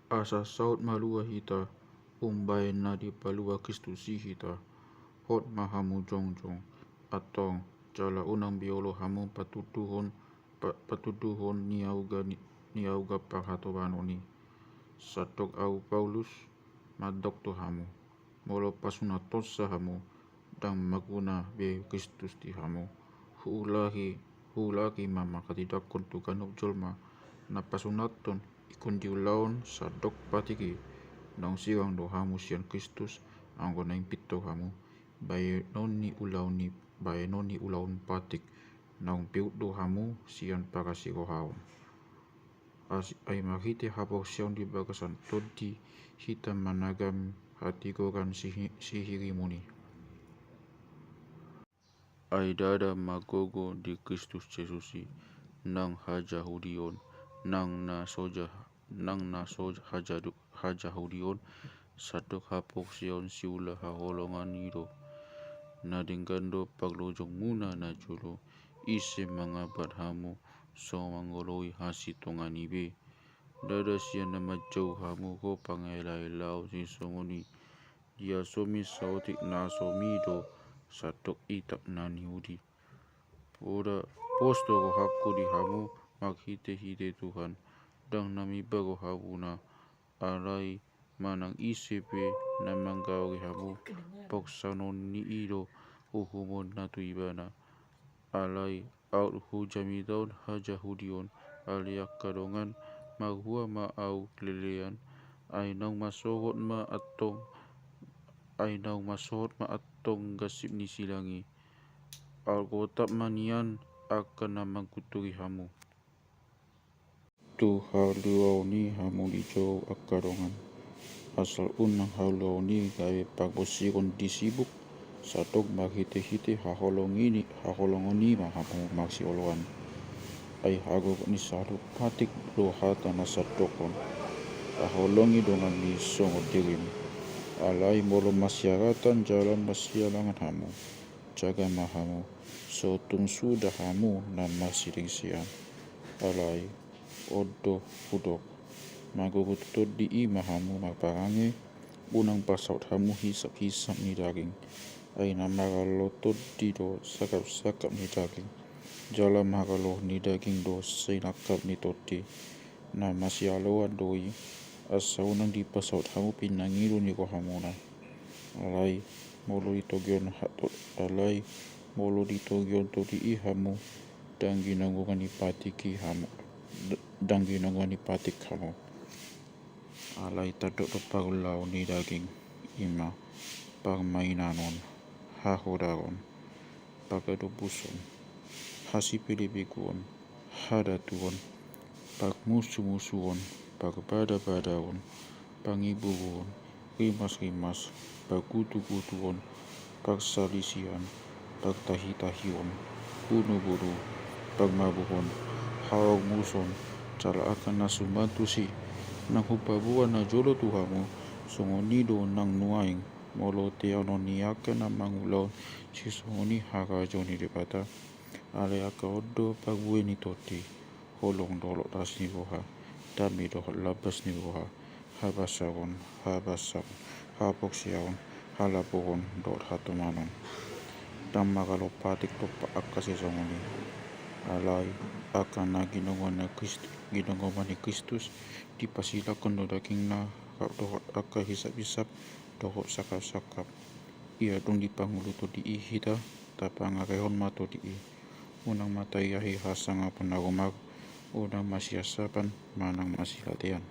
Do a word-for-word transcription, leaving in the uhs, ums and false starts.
Asa saut malua hita, umbaen na dipalua Kristus i hita. Hot ma hamu jongjong, antong, jala unang be olo hamu patuduhon, pa, patuduhon ni auga, ni, ni auga parhatobanon i. Sandok ahu Paulus, mandok tu hamu. Molo pasunatonsa hamu, ndang maguna be Kristus di hamu. Huulahi, huulahi ma manghatindanghon tu ganup jolma na pasunaton, ingkon diulahon sandok patik i. Naung sirang do hamu sian Kristus, anggo naeng pintor hamu. Baenon ni ulaon ni, baenon ni ulaon patik. Naung peuk do hamu sian parasirohaon. As-, ai marhite haporseaon di bagasan Tondi hita managam hatigoran sihi-, sihirimuni. Ai ndada ma gogo di Kristus Jesus i, nang hajahudion, nang na so ja-, nang na so hajadu-, hajahudion, sandok haporseaon siula haholongan i do. Na denggan do parlojongmuna najolo, ise mangambat hamu so mangoloi hasintongan i be. Ndada sian na manjou hamu ro pangelaelaon sisongon i. Diasomi saotik na asomi do sandok itap na niuli. Poda, pos do rohangku di hamu marhitehite Tuhan, ndang na mimbar rohamuna. Alai manang ise pe na manggaori hamu, pongsanon ni i do uhumonna tu ibana. Alai aut hujamitahon hajahudion, ale angka dongan, marhua ma ahu lelean, ai naung masohot ma antong, ai naung masohot ma antong gansip ni silang i. Aut gotap ma nian angka na manggunturi hamu. Tu haluaon i hamu dijou angka dongan. Asal unang haluaon i gabe parbonsiron di sibuk, sandok marhitehite haholongon i, haholongon i ma hamu marsioloan. Ai hagogot ni sandok patik do hata na sandok on. Haholongi donganmi songon dirim. Alai molo masiaratan jala masialangan hamu, jaga ma hamu, so tung suda hamu na marsilingsean. Alai on do hudok, manggohi tondi i ma hamu marparange, unang pasaut hamu hisaphisap ni daging. Ai na maralo tondi do sangkapsangkap ni daging, jala maralo ni daging do sinangkap ni tondi. Na masialangan do i, asa unang dipasaut hamu pinangido ni rohamuna. Alai molo ditogihon ha-, to-, alai molo ditogihon tondi i hamu, ndang ginonggongan ni patik i hamu, d-, ndang ginonggongan ni patik hamu. Alai tandok do parulaon ni daging, i ma parmainanon, hahodaron, pagadobuson, hasipelebeguon, hadatuon, parmusumusuon, parbadabadaon, pangiburuon, rimasrimas, pargutugutuon, parsalisian, partahitahion, bunuboru, parmaburon, haormuson, jala angka na suman tusi. Nang hupaboa najolo tu hamu, songon i do nang nuaeng, molo teanon ni angka na mangulahon sisongon i harajaon ni Debata. Alai angka on do parbue ni tondi, holong dohot las ni roha, dame dohot lambas ni roha, habasaon, habasaon, haporseaon, halaboron dohot hatomanon. Ndang maralo patik dompak angka sisongon i. Alai angka na ginonggoman ni Krist-, ginonggoman ni Kristus, dipasilangkon do dagingna rap dohot angka hisaphisap dohot sangkapsangkap. Ia dung dipangolu tondi i hita, tapangarehon ma tondi i. Unang ma taiahi hasangapon na rumar, unang masiasapan manang masilatean.